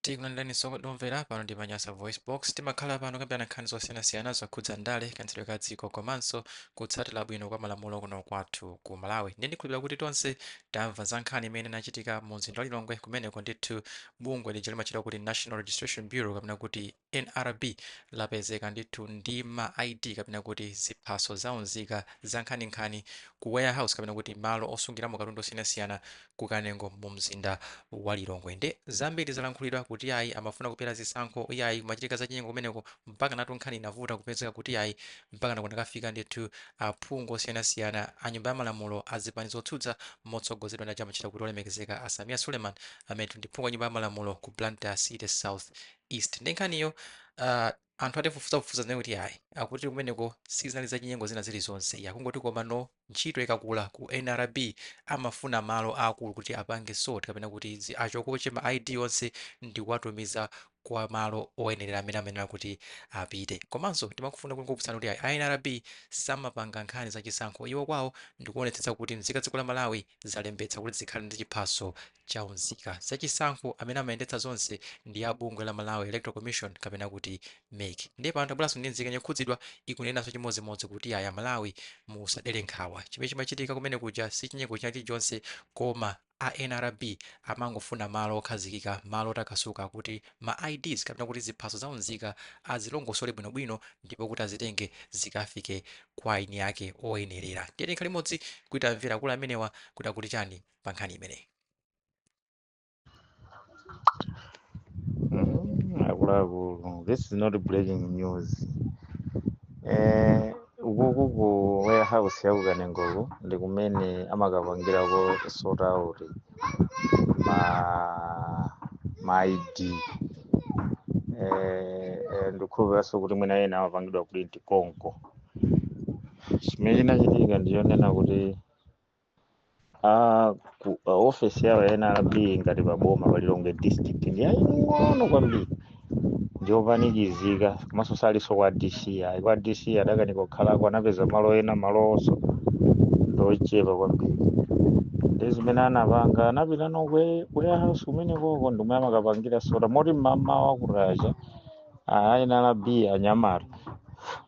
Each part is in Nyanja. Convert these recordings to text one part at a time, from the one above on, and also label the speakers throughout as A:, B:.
A: Tikulandiraniso omvera pano ndi pa Nyasa Voice Box. Timakhala pano kukambirana nkhani zosiyanasiyana zokhudza ndale, kayendetsedwe ka dziko komanso kutsatira bwino kwa malamulo kuno kwathu ku Malawi. Ndiye ndikhulupirira kuti tonse tamva za nkhani imene inachitika mu mzinda wa Lilongwe kumeneko ndithu bungwe lija limatchedwa kuti National Registration Bureau kapena kuti nrb lapezeka ndithu ndi ma ID kapena kuti ziphaso za unzika za nkhaninkhani ku warehouse kapena kuti malo osungiramo katundu osiyanasiyana ku Kanengo mu mzinda wa Lilongwe. Nde zambiri zalankhulidwa kuti ayi amafuna kubera zisankho, iyayi kumachitika zachinyengo kumeneko mpakanatu nkhani inavuta kupezeka kuti ayi mpakana kunakafika ndithu aphungu osiyanasiyana a nyumba ya malamulo a zipani zotsutsa motsogozedwa ndi aja amatchedwa kuti olemekezeka a Sameer Suleman amene ndi phungu wa nyumba ya malamulo ku Blantyre City South East. Nde nkhaniyo anthu atafufuzafufuza zinali kuti ayi akuti kumeneko sizinali zachinyengo zina zilizonse iyayi kungoti komano ntchito ikakula ku nrb amafuna malo aakulu kuti apange sort kapena kuti achokoche ma ID onse ndikuwatumiza kwa malo oyenerera amene amayenera kuti apite. Komanso timakufuna kukukumbutsani kuti ayi a nrb samapanga nkhani za chisankho iwo kwawo ndikuonetsetsa kuti mzika dziko la Malawi zalembetsa kuti zikhale ndi chiphaso cha unzika. Za chisankho amene amayendetsa zonse ndi a bungwe la Malawi Electoral Commission kapena kuti mec. Ndiye pano tabweranso ndi nzika yokhudzidwa ikunenanso chimodzimodzi kuti ayi Amalawi musadere nkhawa chimene chimachitika kumene kuja si chinyengo china chilichonse koma a nrb amangofuna malo okhazikika, malo otakasuka kuti ma IDs kapena kuti ziphaso za unzika azilongosole bwinobwino ndipo kuti azitenge zikafike kwa eni ake oyenerera. Tiyeni tikhale limodzi kuti tamvere akulu amenewa kuti akuti chani pa nkhani imeneyi.
B: Akuluakulu, this is not breaking news. Ukuku ku warehouse ya ku Kanengoku ndi kumene amakapangirako sort out ma ID. Ndikukhulupiranso kuti mwina ena amapangidwa print konko. Chimene chinachitika ndichonena kuti ku office yawo ya NRB ngati paboma pa Lilongwe district ndi yaying'ono kwambiri, ndiyopanikizika, komanso salinso kwa DC ayi. Kwa DC adakanika kukhalako, anapeza malo ena, malonso ndochepa kwambiri. Ndi zimene anapanga, anapita no ku warehouse kumenekoko ndimwe amakapangira sort moti mmamawa kutacha a NRB anyamata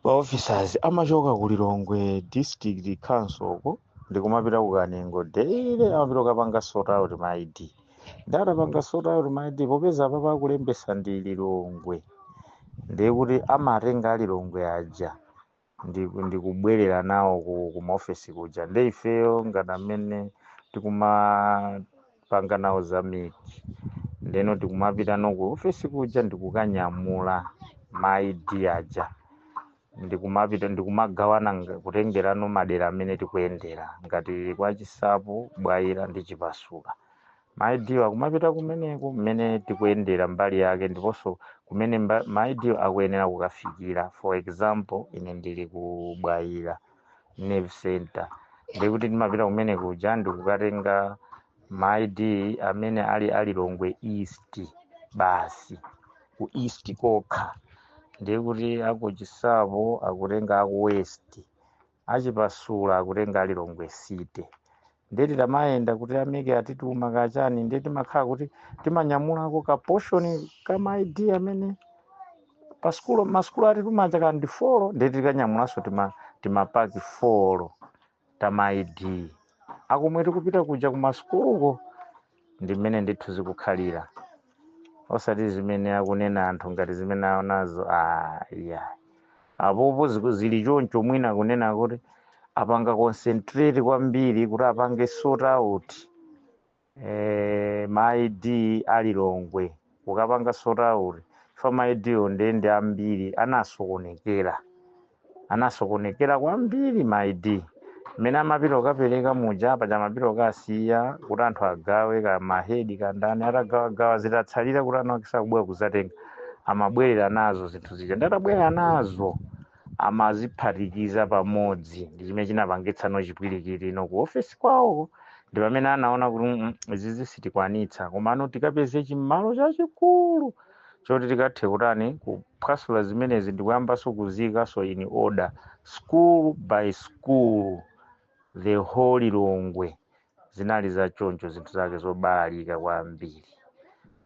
B: pa officers amachoka ku Lilongwe district council ko ndikumapita ku Kanengo daily, amapita kukapanga sort out ma ID. Ndatapanga sort out ma ID, popeza apapa akulembesa ndi Lilongwe, ndiye kuti amatenga Lilongwe aja ndikubwerera nawo ku maofesi kuja. Nde ifeyo ngati amene tikumapanga nawo za MEC, ndeno tikumapita no ku ofesi kuja ndikukanyamula ma ID aja, ndikumapita ndikumagawana kutengerano madera amene tikuyendera ngati kwa Chisapo, Bwaila ndi Chipasula. Ma ID akumapita kumeneko mmene tikuyendera mbali yake, ndiponso kumene ma ID akuyenera kukafikira. For example, ine ndili ku Bwaila Nerve Center, ndikuti ndimapita kumene kuja ndikukatenga ma ID amene ali a Lilongwe East basi, ku East kokha. Ndiye kuti aku Chisapo akutenga aku West, achipasula akutenga Lilongwe City. Ndiye titamayenda kuti a MEC atituma kachani, ndiye timakhala kuti timanyamulako ka portion ka ma ID amene pa skulu, maskulu atituma aja kandi four, ndiye tikanyamulanso timapaki four ta ma ID akomwe tikupita kuja kumasukuluko. Ndi mmene ndithu zikukhalira, osati zimene akunena anthu ngati zimene aonazo. Aya, apopo zili choncho, mwina kunena kuti apanga concentrate kwambiri kuti apange sort out ma ID a Lilongwe, kukapanga sort out fa ma ID yo ndiye ndi ambiri, anasokonekera kwambiri ma ID mmene amapita kukapereka muja. Paja amapita kukasiya kuti anthu agawe ka mahedi kandani, atagawagawa zitatsalira kuti anthu akisakubwera kuzatenga, amabwerera nazo zinthu zija. Ndatabwera nazo amaziphatikiza pamodzi, ndi chimene chinapangitsa no chipwirikiti ino ku ofesi kwawoko. Ndi pamene anaona kuti izizi sitikwanitsa, komano tikapeze chimalo chachikulu choti tikathe kutani, kuphwasula zimenezi ndikuyambanso kuzikaso in order, school by school, the whole Lilongwe. Zinali za choncho, zinthu zake zobalalika kwambiri.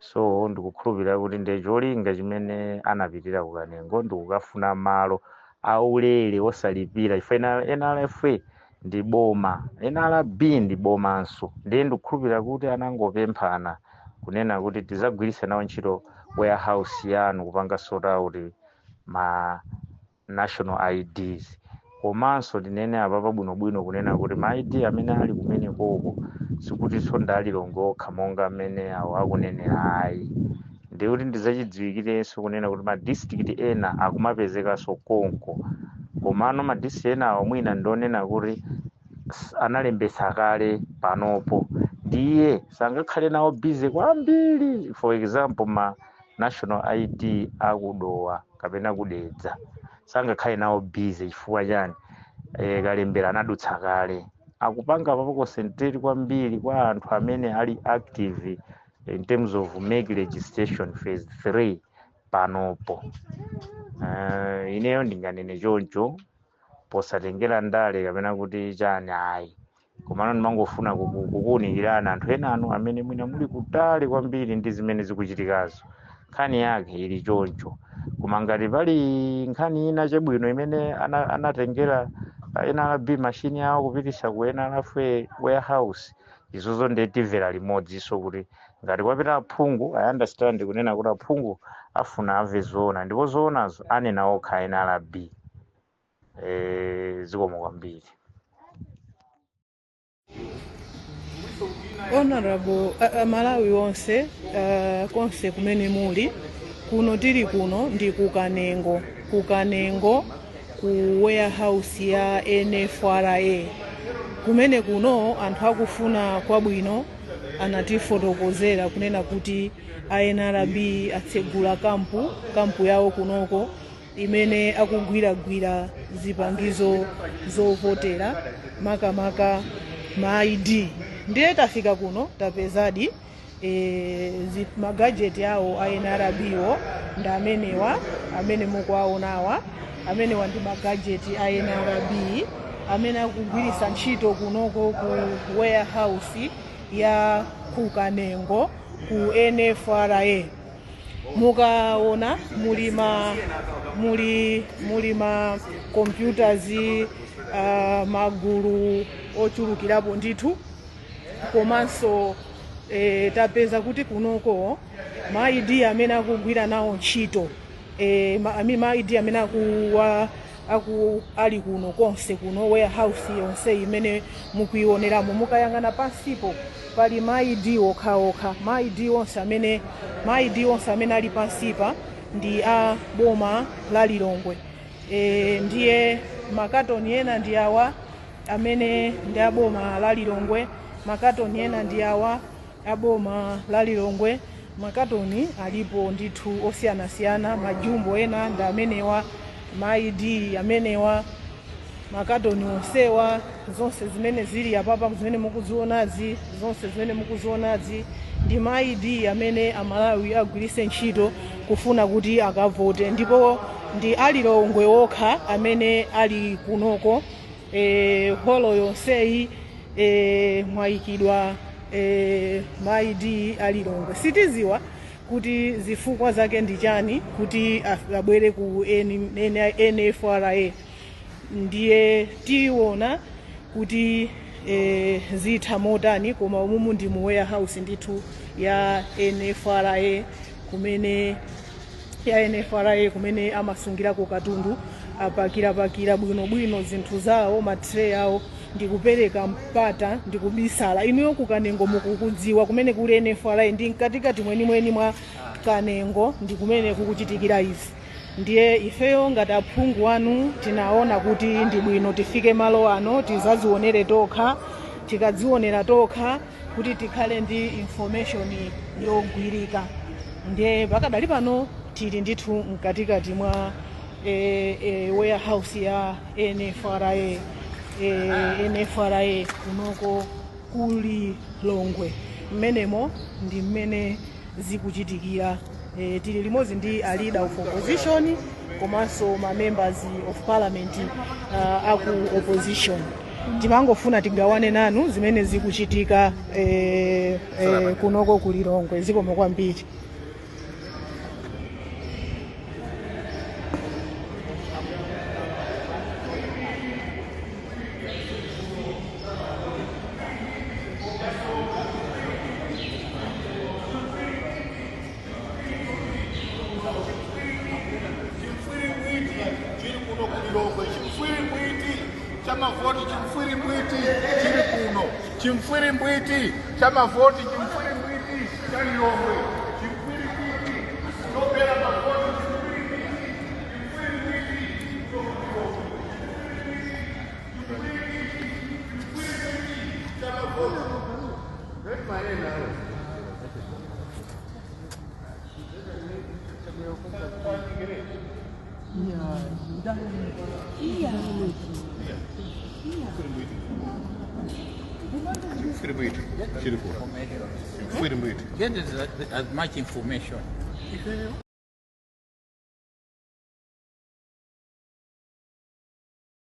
B: So ndikukhulupirira kuti ndiye cholinga chimene anapitira kukanengo ndikukafuna malo aulere osalipira, chifukwa NRFA ndi boma, NRB ndi bomanso. Ndiye ndikukhulupirira kuti anangopemphana kunena kuti tizagwiritsa nawo ntchito warehouse yanu kupanga sort out ma national IDs. Komanso tinene apapa bwinobwino kunena kuti ma ID amene ali kumene koko sikutinso ndi alilongwe okha monga amene awo akunenera ayi. Ndikuti ndizachidziwikirenso kunena kuti ma district ena akumapezekanso konko, komano ma district ena awo mwina ndionena kuti analembetsa kale panopo, ndiye sangakhale nawo busy kwambiri. For example, ma national ID akudowa kapena kudedza sangakhale nawo busy. Chifukwa chani? Kalembera anadutsa kale. Akupanga papo concentrate kwambiri kwa anthu amene ali active in terms of make registration phase 3 panopo. Ineyo ndinganene choncho posatengera ndale kapena kuti chani ayi, komano ndimangofuna kukuwunikirana anthu ena anu amene mwina muli kutali kwambiri ndi zimene zikuchitikazo. Nkhani yake ili choncho. Koma ngati pali nkhani ina chabwino imene anatengera NRB machine yawo kupitisa ku NRFA warehouse, izozo ndiye timvera limodzinso kuti ngati kwapita aphungu. I understand kunena kuti aphungu afuna amve zoona, ndipo zoonazo anena okha NRB. Zikomo kwambiri.
C: Honorable Malawi wonse, konse kumene muli, kuno tili kuno ndi kukanengo, kukanengo ku warehouse ya NFRA. Kumene kuno anthu akufuna kwabwino anatifotokozera kunena kuti NRB atsegula kampu yawo kunoko imene akugwiragwira zipangizo zovotera, makamaka ma ID. Ndiye tafika kuno tapezadi ma gadget awo a NRB wo ndi amenewa amene mukuwaonawa. Amenewa ndi ma gadget a NRB amene akugwiritsa ntchito kunoko ku warehouse ya kukanengo ku NFRA. Mukaona muli ma computers, magulu ochulukirapo ndithu. Komanso tapeza kuti kunoko ma ID amene akugwira nawo ntchito, ma ID amene ali kuno konse kuno warehouse yonse imene mukuioneramo, mukayang'ana pansipo pali ma ID okhaokha. Ma ID onse amene ali pansipa ndi a boma la Lilongwe. Ndiye makatoni ena ndi awa amene ndi a boma la Lilongwe, makatoni ena ndi awa a boma la Lilongwe. Makatoni alipo ndithu osiyanasiyana, majumbo ena ndi amenewa, ma ID amenewa, makatoni onsewa. Zonse zimene zili apapa, zimene mukuzionazi, zonse zimene mukuzionazi ndi ma ID amene Amalawi agwiritse ntchito kufuna kuti akavote, ndipo ndi alilongwe okha amene ali kunoko. Holo yonseyi mwayikidwa ma ID alilongwe. Sitiziwa kuti zifukwa zake ndi chani kuti abwere ku NFRA. Ndiye tiona kuti zitha motani, koma umumu ndi mu warehouse ndithu ya NFRA, kumene ya NFRA kumene amasungirako katundu, apakirapakira bwinobwino zinthu zawo, ma tray awo, ndikupereka mpata ndikubisala. Inuyo kukanengo mukukudziwa kumene kuli NFRA, ndi mkatikati mwenimweni mwa Kanengo ndi kumene kukuchitikira izi. Ndiye ifeyo ngati aphungu anu tinaona kuti ndi bwino tifike malo ano tizazionere tokha. Tikadzionera tokha kuti tikhale ndi information yogwirika. Ndiye pakadali pano tili ndithu mkatikati mwa warehouse ya NFRA, NFRA kunoko kuli Longwe. Mmenemo ndi mmene zikuchitikira. Tili limodzi ndi a leader of opposition komanso ma members of parliament aku opposition. Timangofuna tigawane nanu zimene zikuchitika kunoko kulilongwe. Zikomo kwambiri.
D: Chimfwirimbwiti chiri kuno kuLilongwe, chimfwirimbwiti chamavhoti, chimfwirimbwiti chiri kuno, chimfwirimbwiti chamavhoti, chimfwirimbwiti chaLilongwe, chimfwirimbwiti chopera mavhoti, chimfwirimbwiti, chimfwirimbwiti. Chimfwirimbwiti chiri kuno, chimfwirimbwiti.
E: Get as much information.